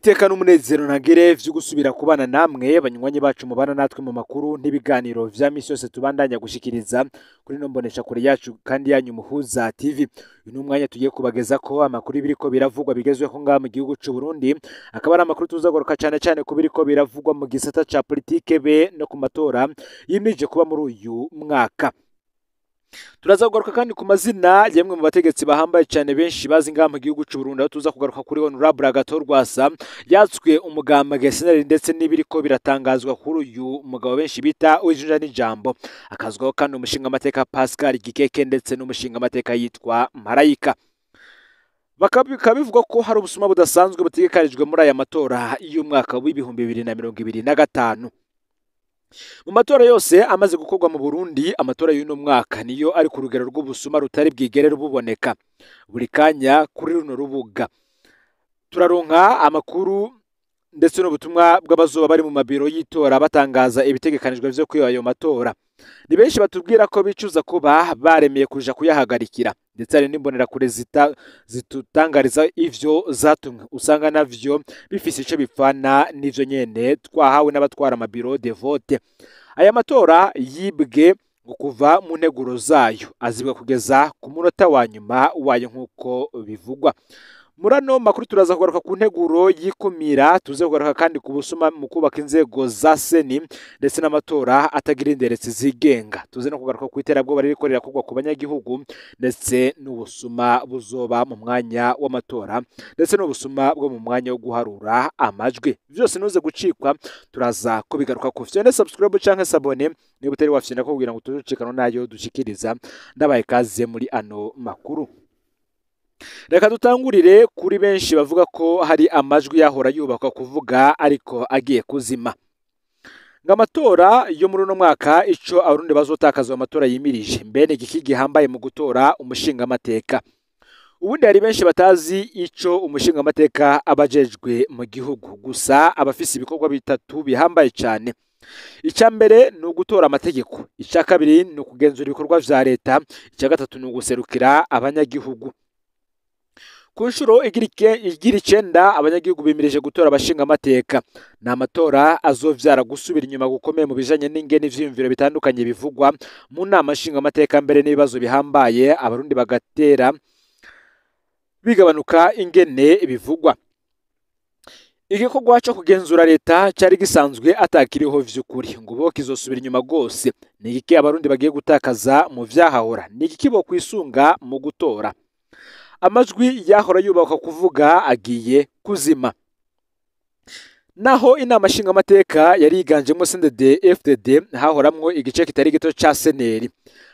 Niteka n'umunezero ntagere vyo gusubira kubana namwe banywanyi bacu mubana natwe mu makuru n'ibiganiro vya misi yose tubandanya gushikiriza kuri no mbonesha kure yacu kandi yanyu Muhuza TV. Uyu ni umwanya tugiye kubageza ko amakuru biriko biravugwa bigezweho ngaha mu gihugu c'u Burundi, akaba ari amakuru tuzagaruka cane cane ku biriko biravugwa mu gisata ca politike be no ku matora yimirije kuba muri uyu mwaka. Turaza kugaruka kandi ku mazina yemwe mu bategetsi bahambaye cyane benshi bazi ngaha mu gihugu c'u Burundi, aho tuza kugaruka kuri Honorable Agathon Rwasa yatswe umugambwe SNL ndetse n'ibiriko biratangazwa kuri uyu mugabo benshi bita Uwijunja n'Ijambo, akazwaho kandi umushinga amateka Pascal Gikeke ndetse n'umushinga amateka yitwa Marayika. Bakaba bivugwa ko hari ubusuma budasanzwe butegekarijwe muri aya matora y'umwaka w'2025. Mu matora yose amaze gukorwa mu Burundi, amatora y'uno mwaka niyo ari ku rugero rw'ubusuma rutari bwigere ruboneka. Buri kanya kuri runo rubuga turaronka amakuru ndetse n'ubutumwa bw'abazoba bari mu mabiro y'itora batangaza ibitegekanijwe vyo kwiba ayo matora. Ni benshi batubwira ko bicuza kuba baremeye kuja kuyahagarikira, ndetse hari n'imbonerakure zitutangariza ivyo zatumwe, usanga navyo bifise ico bipfana n'ivyo nyene twahawe n'abatwara amabiro de vote. Aya matora yibwe ngo kuva mu nteguro zayo azibwa kugeza ku munota wa nyuma wayo nk'uko bivugwa. Muri ano makuru turaza kugaruka ku nteguro y'ikumira, tuze kugaruka kandi ku busuma mu kubaka inzego za seni ndetse n'amatora atagira inderetsi zigenga, tuze no kugaruka ku iterabwoba ririko rirakorwa ku banyagihugu ndetse n'ubusuma buzoba mu mwanya w'amatora ndetse n'ubusuma bwo mu mwanya wo guharura amajwi. Vyose ntuze gucikwa, turaza kubigaruka ku fyone subscribe canke s'abonner niba utari wafyonda ko kugira ngo tuzucikano nayo dushikiriza. Ndabaye kaze muri ano makuru. Reka dutangurire kuri benshi bavuga ko hari amajwi yahora yubakwa kuvuga ariko agiye kuzima. Ngo amatora yo muri uno mwaka ico abarundi bazotakaza amatora yimirije, mbene igiki gihambaye mu gutora umushingamateka. Ubundi hari benshi batazi ico umushingamateka abajejwe mu gihugu, gusa abafise ibikorwa bitatu bihambaye cane. Icya mbere ni ugutora amategeko, icya kabiri ni ukugenzura ibikorwa vya leta, icya gatatu ni uguserukira abanyagihugu. Ku nshuro igira icenda abanyagihugu bimirije gutora abashingamateka. Ni amatora azovyara gusubira inyuma gukomeye mu bijanye n'ingene ivyiyumviro bitandukanye bivugwa mu nama nshingamateka, mbere n'ibibazo bihambaye abarundi bagatera bigabanuka ingene bivugwa. Igikorwa co kugenzura leta cari gisanzwe atakiriho vy'ukuri, ngo bo kizosubira inyuma gose. Ni igiki abarundi bagiye gutakaza mu vyahahora? Ni igiki bokwisunga mu gutora? Amajwi yahora yubakwa kuvuga agiye kuzima. Naho inama nshingamateka yari yiganjemo CNDD FDD, hahoramwo igice kitari gito ca SNL.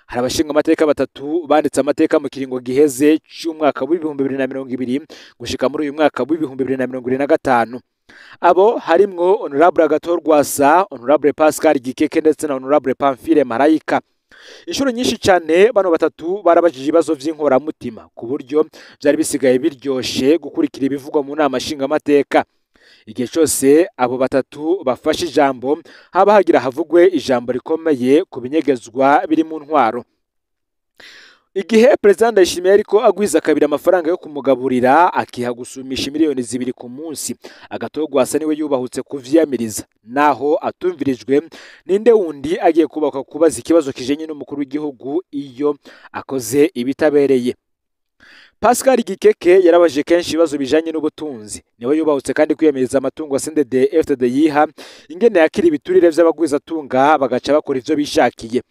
Hari abashingamateka batatu banditse amateka mu kiringo giheze c'umwaka w'2020 gushika muri uyu mwaka w'2025. Abo harimwo Honorable Agathon Rwasa, Honorable Pascal Gikeke ndetse na Honorable Pamphile Marayika. Inshuro nyinshi cyane bano batatu barabajije ibibazo vy'inkoramutima ku buryo vyari bisigaye biryoshe gukurikira ibivugwa mu nama nshingamateka. Igihe cyose abo batatu bafashe ijambo, haba hagira havugwe ijambo rikomeye ku binyegezwa biri mu ntwaro. Igihe Perezida Ndayishimiye ariko agwiza kabiri amafaranga yo kumugaburira akiha gusumisha 2 miliyoni ku munsi, Agathon Rwasa niwe yubahutse kuvyiyamiriza. Naho atumvirijwe, ninde wundi agiye kubaka kubaza ikibazo kijenye n'umukuru w'igihugu iyo akoze ibitabereye? Pascal Gikeke yarabajije kenshi ibibazo bijanye n'ubutunzi. Niwe yubahutse kandi kwiyamiriza amatungo CNDD FDD yiha, ingene yakira ibiturire vy'abagwizatunga bagaca bakora ivyo bishakiye.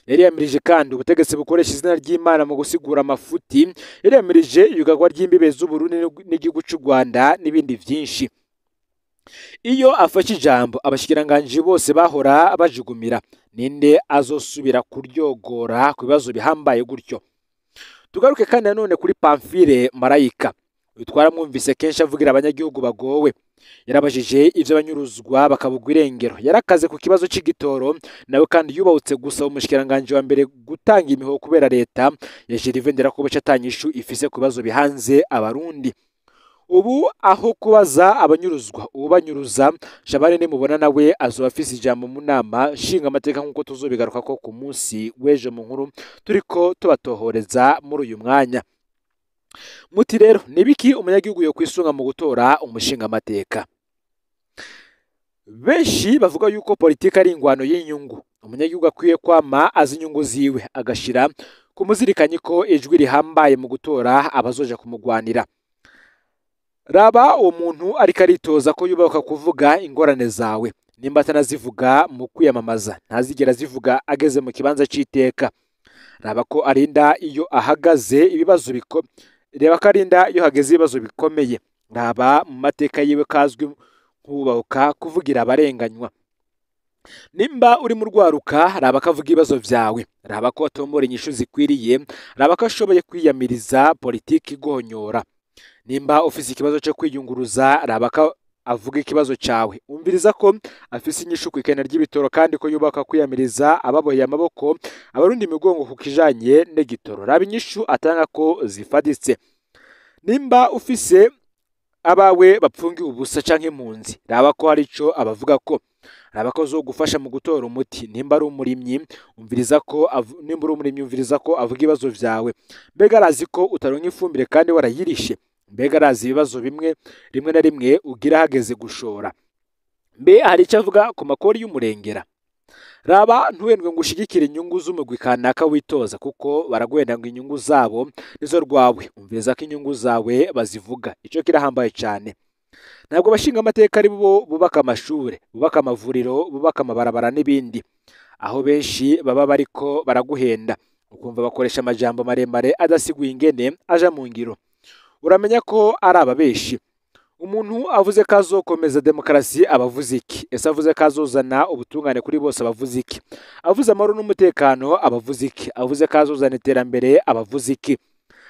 Yariyamirije kandi ubutegetsi bukoresha izina ry'Imana mu gusigura amafuti, yariyamirije iyugarwa ry'imbibe z'Uburundi n'igihugu c'u Rwanda n'ibindi vyinshi. Iyo afashe ijambo abashikiranganji bose bahora bajugumira, ninde azosubira kuryogora ku bibazo bihambaye gutyo? Tugaruke kandi nanone kuri Pamphile Marayika. Uyu twaramwumvise kenshi avugira abanyagihugu bagowe. Yarabajije ivyo abanyuruzwa bakabugwa irengero. Yarakaze ku kibazo c'igitoro, nawe kandi yubahutse gusaba umushikiranganji wa mbere gutanga imihoho kubera leta ya Gervais Nderakobuca atanyishu ifise ku bibazo bihanze abarundi. Ubu aho kubaza abanyuruzwa ubanyuruza, Shabani nimubona nawe azoba afise ijambo mu nama nshingamateka nk'uko tuzobigaruka ko ku munsi w'ejo mu nkuru turiko tubatohoreza muri uyu mwanya. Muti rero nibiki umunyagihugu yo kwisunga mu gutora umushingamateka? Benshi bavuga yuko politiki ari ingwano y'inyungu. Umunyagihugu akwiye kwama azi inyungu ziwe, agashira kumuzirikanye ko ijwi rihambaye mu gutora abazoja kumugwanira. Raba uwo muntu ariko aritoza ko yubaka kuvuga ingorane zawe, nimba atanazivuga mu kwiyamamaza ntazigera azivuga ageze mu kibanza c'iteka. Raba ko arinda iyo ahagaze ibibazo reba ko arinda iyo hageze ibibazo bikomeye. Raba mu mateka yiwe kazwi nk'uwubahuka kuvugira abarenganywa. Nimba uri mu rwaruka, raba ko avuga ibibazo vyawe, raba ko atombora inyishu zikwiriye, raba ko ashoboye kwiyamiriza politiki igonyora. Nimba ufise ikibazo cyo kwiyunguruza, raba ko avuga ikibazo cawe, umviriza ko afise inyishu kw'ikena ry'ibitoro kandi ko yubaka kwiyamiriza ababoheye amaboko abarundi imigongo ku kijanye n'igitoro. Raba inyishu atanga ko zifaditse. Nimba ufise abawe bapfungiwe ubusa canke impunzi, raba ko hari ico abavuga ko, raba ko zogufasha mu gutora umuti. Nimba ari umurimyi, umviriza ko nimba uri umurimyi umviriza ko avuga ibibazo vyawe. Mbega arazi ko utaronka ifumbire kandi warayirishe? Mbega arazi ibibazo bimwe rimwe na rimwe ugira hageze gushora? Mbe hari icyo avuga ku makori y'umurengera? Raba ntuhendwe ngo ushigikire inyungu z'umugwi kanaka witoza, kuko baraguhenda ngo inyungu zabo nizo rwawe. Umviriza ko inyungu zawe bazivuga, ico kirahambaye cane. Ntabwo abashinga amateka ari bo bubaka amashure, bubaka amavuriro, bubaka amabarabara n'ibindi, aho benshi baba bariko baraguhenda, ukumva bakoresha amajambo maremare adasiguye ingene aja mu ngiro. Uramenya ko ari ababeshi. Umuntu avuze ko azokomeza demokarasi abavuze iki? Ese avuze ko azozana ubutungane kuri bose abavuze iki? Avuze amahoro n'umutekano abavuze iki? Avuze ko azozana iterambere abavuze iki?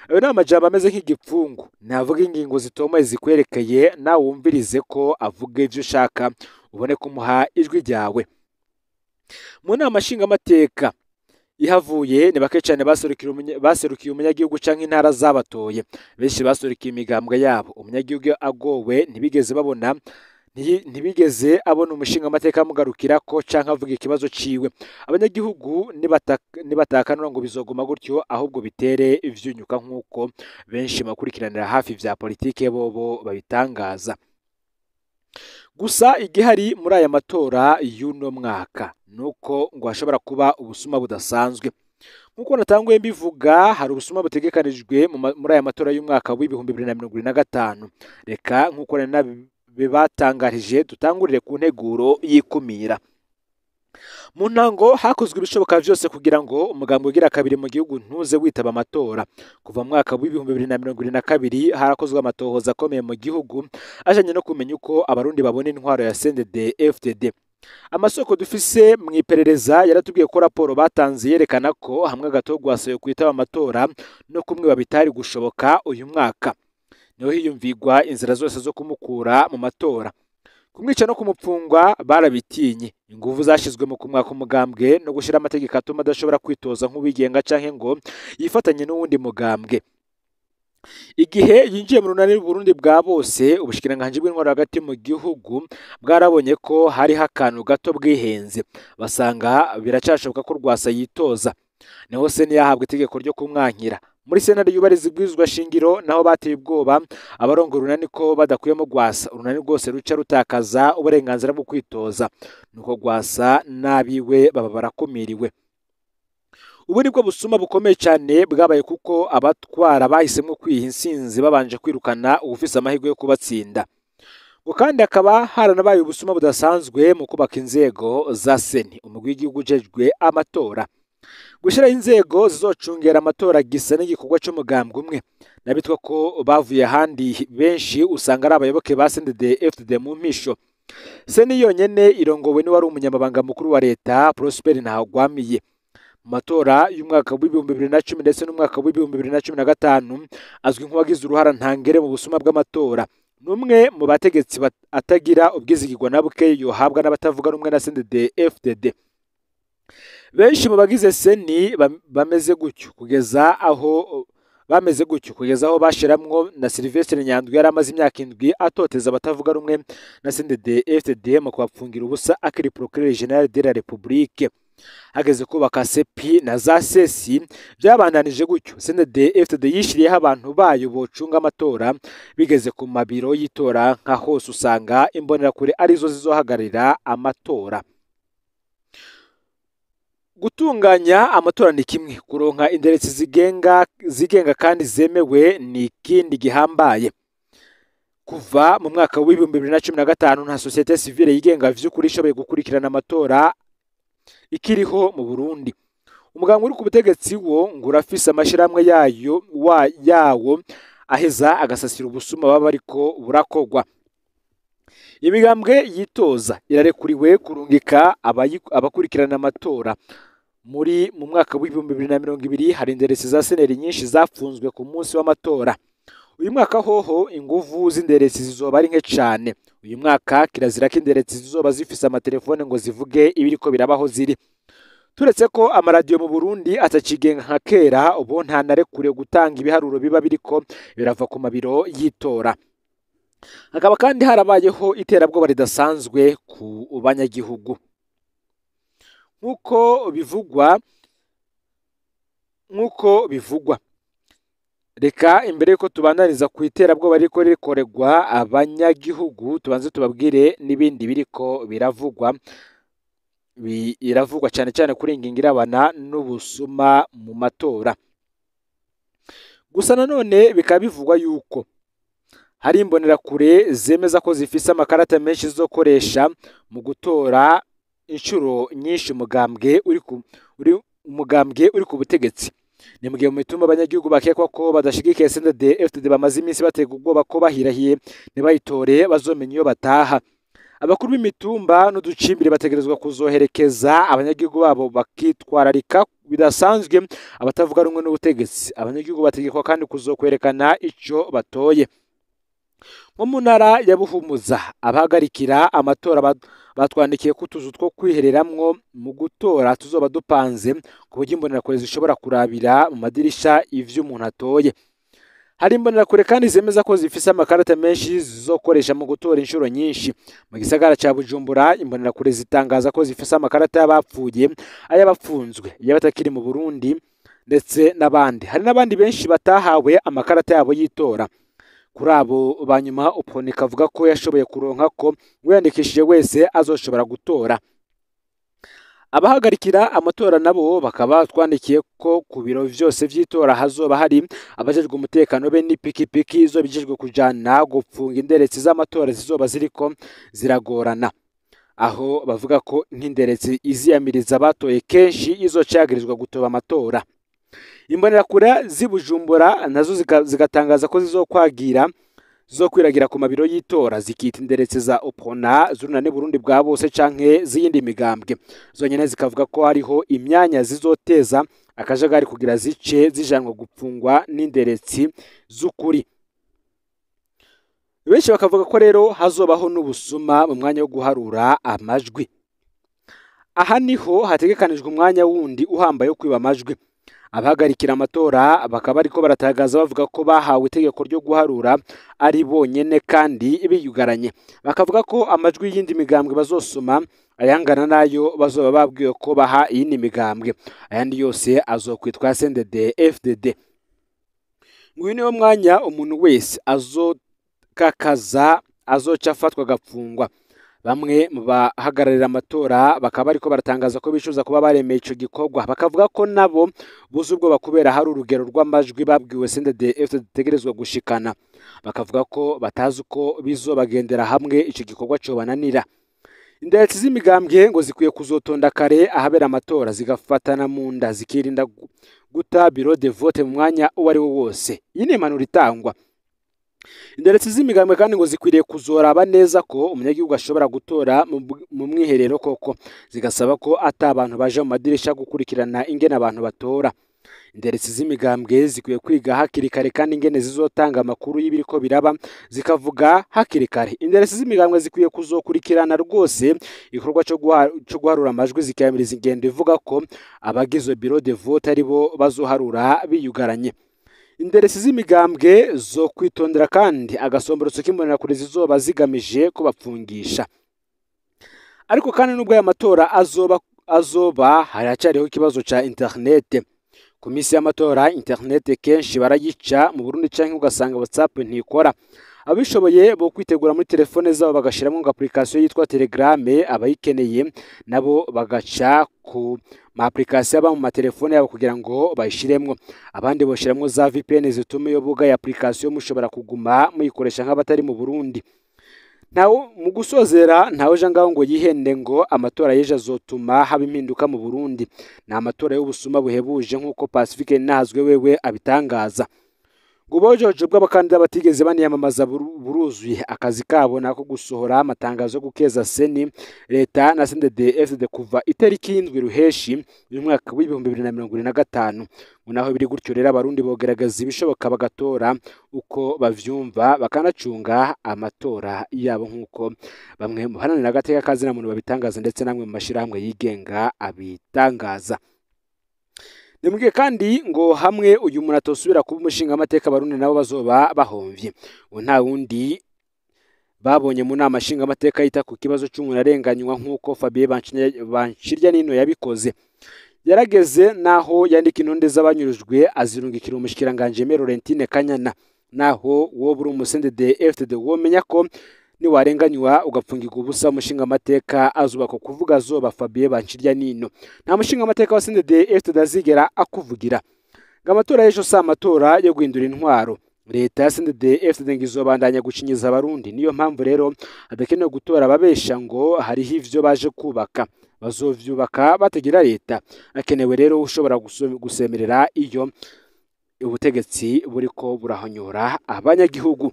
Ayo ni amajambo ameze nk'igipfungu, ntavuga ingingo zitomoye zikwerekeye, nawe wumvirize ko avuga ivyo ushaka ubone kumuha ijwi ryawe. Mu nama nshingamateka ihavuye ni bake cane baserukiye umunyagihugu canke intara zabatoye. Benshi baserukiye imigambwe yabo. Umunyagihugu agowe ntibigeze babona ntibigeze abona umushingamateka amugarukirako canke avuga ikibazo ciwe. Abanyagihugu nibatakanura ngo bizoguma gutyo, ahubwo bitere ivyunyuka nk'uko benshi bakurikiranira hafi vya politike bobo babitangaza. Gusa igihari muri aya matora y'uno mwaka nuko ngo hashobora kuba ubusuma budasanzwe. Nkuko natanguye mbivuga, hari ubusuma butegekanijwe muri aya matora y'umwaka w'2025. Reka nkuko nabibatangarije dutangurire ku nteguro y'ikumira. Mu ntango hakozwe ibishoboka vyose kugira ngo umugambi ugira kabiri mu gihugu ntuze witaba amatora. Kuva mu mwaka w'2022 harakozwe amatohoza akomeye mu gihugu ajanye no kumenya uko abarundi babona intwaro ya CNDD-FDD. Amasoko dufise mu iperereza yaratubwiye ko raporo batanze yerekana ko hamwe Agathon yo kwitaba amatora no kumwe babitari gushoboka uyu mwaka. Niho hiyumvigwa inzira zose zo kumukura mu matora. Kumwica no kumupfungwa barabitinye. Inguvu zashizwe mu kumwaka umugambwe no gushira amategeko atuma adashobora kwitoza nk'uwigenga canke ngo yifatanye n'uwundi mugambwe. Igihe yinjiye mu runani Burundi bwa bose, ubushikiranganji bw'intwaro hagati mu gihugu bwarabonye ko hariho akantu gato bwihenze, basanga biracashoboka ko Rwasa yitoza. Niho se ntiyahabwa itegeko ryo kumwankira. Muri sentare yubahiriza ibwirizwa shingiro naho bateye ubwoba abarongo urunani ko badakuyemo Rwasa, urunani rwose ruca rutakaza uburenganzira bwo kwitoza. Nuko Rwasa n'abiwe baba barakumiriwe. Ubu nibwo busuma bukomeye cyane bwabaye, kuko abatwara bahisemwo kwiha insinzi babanje kwirukana uwufise amahirwe yo kubatsinda. Ngo kandi hakaba haranabaye ubusuma budasanzwe mu kubaka inzego za seni, umugwi w'igihugu ujejwe amatora. Gushyiraho inzego zizocungera amatora gisa n'igikorwa c'umugambwe umwe. N'abitwa ko bavuye ahandi benshi usanga ari abayoboke ba CNDD-FDD mu mpisho. Seni yonyene irongowe n'uwari umunyamabanga mukuru wa leta Prosper Ntahogwamiye. Mu matora y'umwaka w'2010 ndetse n'umwaka w'2015 azwi nk'uwagize uruhara ntangere mu busuma bw'amatora. N'umwe mu bategetsi atagira ubwizigirwa na buke yohabwa n'abatavuga rumwe na CNDD-FDD. Benshi mu bagize seni bameze gutyo kugeza aho bashiramwo na Sylvestre Nyandwi yari amaze imyaka 7 atoteza abatavuga rumwe na CNDD-FDD mu kubapfungira ubusa akiri procureur général de la République. Hageze kubaka sepi na za sesi byabandanije gutyo. CNDD-FDD yishiriyeho abantu bayo bocunga amatora. Bigeze ku mabiro y'itora nka hose usanga imbonerakure arizo zizohagararira amatora. Gutunganya amatora ni kimwe, kuronka inderetsi zigenga kandi zemewe ni ikindi gihambaye. Kuva mu mwaka w'2015 nta société civile yigenga vy'ukuri ishoboye gukurikirana amatora ikiriho mu Burundi. Umuganga uri ku butegetsi wo ngo urafise amashirahamwe yayo wa yawo aheza agasasira ubusuma baba bariko burakogwa. Imigambwe yitoza irarekuriwe kurungika abakurikirana amatora. Muri mu mwaka w'2020 hari inderesi za seneri nyinshi zafunzwe ku munsi w'amatora. Uyu mwaka hoho inguvu z'inderesi zizoba ari nke cane. Uyu mwaka kirazira ko inderesi zizoba zifise amatelefone ngo zivuge ibiriko birabaho ziri. Turetse ko amaradiyo mu Burundi atacigenga nka kera, ubu ntanarekure gutanga ibiharuro biba biriko birava ku mabiro y'itora. Hakaba kandi harabayeho iterabwoba ridasanzwe ku banyagihugu. Nk'uko bivugwa reka imbere yuko tubandaniza ku iterabwoba ririko rikoregwa abanyagihugu, tubanze tubabwire n'ibindi biriko biravugwa. Biravugwa cyane cyane kuri ingingo irabana n'ubusuma mu matora. Gusa nanone bikaba bivugwa yuko hari imbonerakure zemeza ko zifise amakarata menshi zizokoresha mu gutora inshuro nyinshi umugambwe uri ku butegetsi. Ni mugihe mu mitumba abanyagihugu bakekwa ko badashigikiye CNDD-FDD bamaze iminsi batega ubwoba ko bahirahiye ntibayitore bazomenya iyo bataha. Abakuru b'imitumba n'uducimbiri bategerezwa kuzoherekeza abanyagihugu babo bakitwararika bidasanzwe abatavuga rumwe n'ubutegetsi. Abanyagihugu bategekwa kandi kuzokwerekana ico batoye. Nko mu ntara ya Buhumuza abahagarikira amatora batwandikiye ko utuzu two kwihereramwo mu gutora tuzoba dupanze ku buryo imbonerakure zishobora kurabira mu madirisha ivyo umuntu atoye. Hari imbonerakure kandi zemeza ko zifise amakarata menshi zizokoresha mu gutora inshuro nyinshi. Mu gisagara ca Bujumbura imbonerakure zitangaza ko zifise amakarata y'abapfuye, ay'abapfunzwe, y'abatakiri mu Burundi ndetse n'abandi. Hari n'abandi benshi batahawe amakarata yabo y'itora. Kuri abo banyuma Uponika avuga ko yashoboye kuronka ko uwiyandikishije wese azoshobora gutora. Abahagarikira amatora nabo bakaba twandikiye ko ku biro vyose vy'itora hazoba hari abajejwe umutekano be n'ipikipiki izo bijejwe kujana gupfunga inderetsi z'amatora zizoba ziriko ziragorana. Aho bavuga ko nk'inderetsi iziyamiriza batoye kenshi izocagirizwa gutoba amatora. Imbonerakure z'i Bujumbura nazo zigatangaza ko zizokwiragira ku mabiro y'itora zikita inderetse za Opona z'urunani Burundi bwa bose canke z'iyindi migambwe. Zonyene zikavuga ko hariho imyanya zizoteza akajagari kugira zice zijanwa gupfungwa n'inderetsi z'ukuri. Benshi bakavuga ko rero hazobaho n'ubusuma mu mwanya wo guharura amajwi. Aha niho hategekanijwe umwanya wundi uhambaye wo kwiba amajwi. Abahagarikira amatora bakaba ariko baratagaza bavuga ko bahawe itegeko ryo guharura ari bonyene kandi biyugaranye. Bakavuga ko amajwi y'indi migambwe bazosoma ayangana nayo bazoba babwiwe ko baha iyindi migambwe, ayandi yose azokwitwa CNDD-FDD. Nguyu niwo mwanya umuntu wese azokakaza azoca afatwa agapfungwa. Bamwe mu bahagararira amatora bakaba ariko baratangaza ko bicuza kuba baremeye ico gikorwa, bakavuga ko nabo buze ubwoba kubera hari urugero rw'amajwi babwiwe CNDD-FDD itegerezwa gushikana. Bakavuga ko batazi uko bizobagendera hamwe ico gikorwa cobananira. Inderetsi z'imigambwe ngo zikwiye kuzotonda kare ahabera amatora, zigafatana mu nda, zikirinda guta bureau de vote mu mwanya uwo ari wo wose. Iyi ni impanuro itangwa. Inderetsi z'imigambwe kandi ngo zikwiriye kuzoraba neza ko umunyagihugu ashobora gutora mu mwiherero koko, zigasaba ko ata abantu baje mu madirisha gukurikirana ingene abantu batora. Inderetsi z'imigambwe zikwiye kwiga hakiri kare kandi ingene zizotanga amakuru y'ibiriko biraba zikavuga hakiri kare. Inderetsi z'imigambwe zikwiye kuzokurikirana rwose igikorwa co guharura amajwi, zikayamiriza ingendo ivuga ko abagize bureau de vote aribo bazoharura biyugaranye. Inderesi z'imigambwe zo kwitondera kandi agasomborotso k'imbonerakure zizoba zigamije kubapfungisha. Ariko kandi nubwo aya matora azoba azoba haracyariho ikibazo ca internet. Ku minsi y'amatora internet kenshi barayica mu Burundi canke ugasanga WhatsApp ntikora. Abishoboye bo kwitegura muri telefone zabo bagashiramo ngo application yitwa Telegram, abayikeneye nabo bagaca ku ma application aba mu matelefone yabo kugira ngo bayishiremwo. Abandi boshiramwo za VPN zituma iyo buga ya application mushobora kuguma muyikoresha nk'abatari mu Burundi. Ntawe mu gusozera, ntawe uja ngaho ngo yihende ngo amatora y'ejo azotuma haba impinduka mu Burundi. Ni amatora y'ubusuma buhebuje nk'uko Pacifique Nahazwe wewe abitangaza. Ngo ubojojo bw'abakandida batigeze baniyamamaza buruzuye, akazi kabo nako gusohora amatangazo yo gukeza CENI, leta na CNDD-FDD kuva itariki 7 Ruheshi uyu mwaka w'2025. Ngo naho biri gutyo rero, abarundi bogerageza ibishoboka bagatora uko bavyumva, bakanacunga amatora yabo nk'uko bamwe mu baharanira agateka ka zina muntu babitangaza, ndetse namwe mu mashirahamwe yigenga abitangaza. Nimubwiye kandi ngo hamwe uyu muntu atosubira kuba umushingamateka, abarundi nabo bazoba bahomvye. Ngo nta wundi babonye mu nama nshingamateka yita ku kibazo c'umuntu arenganywa nk'uko Fabien Banshirya Nino yabikoze. Yarageze naho yandika intonde z'abanyurujwe azirungikira umushikiranganje Laurentine Kanyana. Naho wowe uri umu CNDD-FDD womenya ko niwarenganywa ugapfungirwa ubusa, umushingamateka azubaka kuvuga azoba Fabien Banshirya Nino. Nta mushingamateka wa CNDD-FDD azigera akuvugira. Ngo amatora y'ejo si amatora yo guhindura intwaro. Leta ya CNDD-FDD ngo izobandanya gucinyiza abarundi. Niyo mpamvu rero hadakenewe gutora ababesha ngo hariho ivyo baje kubaka. Bazovyubaka batagira leta. Hakenewe rero ushobora gusemerera iyo ubutegetsi buriko burahonyora abanyagihugu.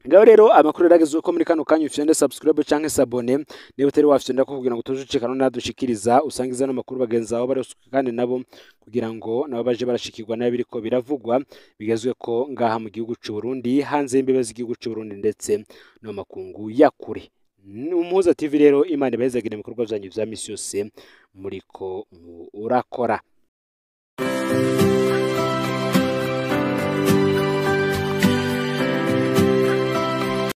Ngaho rero amakuru yarageze ko muri kano kanya ufyonde subscribe canke s'abonner niba utari wafyonda ko, kugira ngo tujucikana nadushikiriza, usangiza no makuru bagenzi bawe bari kandi nabo, kugira ngo nabo baje barashikirwa n'abiriko biravugwa bigezwe ko ngaha mu gihugu c'u Burundi, hanze y'imbibe z'igihugu c'u Burundi, ndetse no makungu ya kure. Umuhuza TV rero, Imana ibahezagire mu bikorwa vyanyu vya misi yose muriko murakora.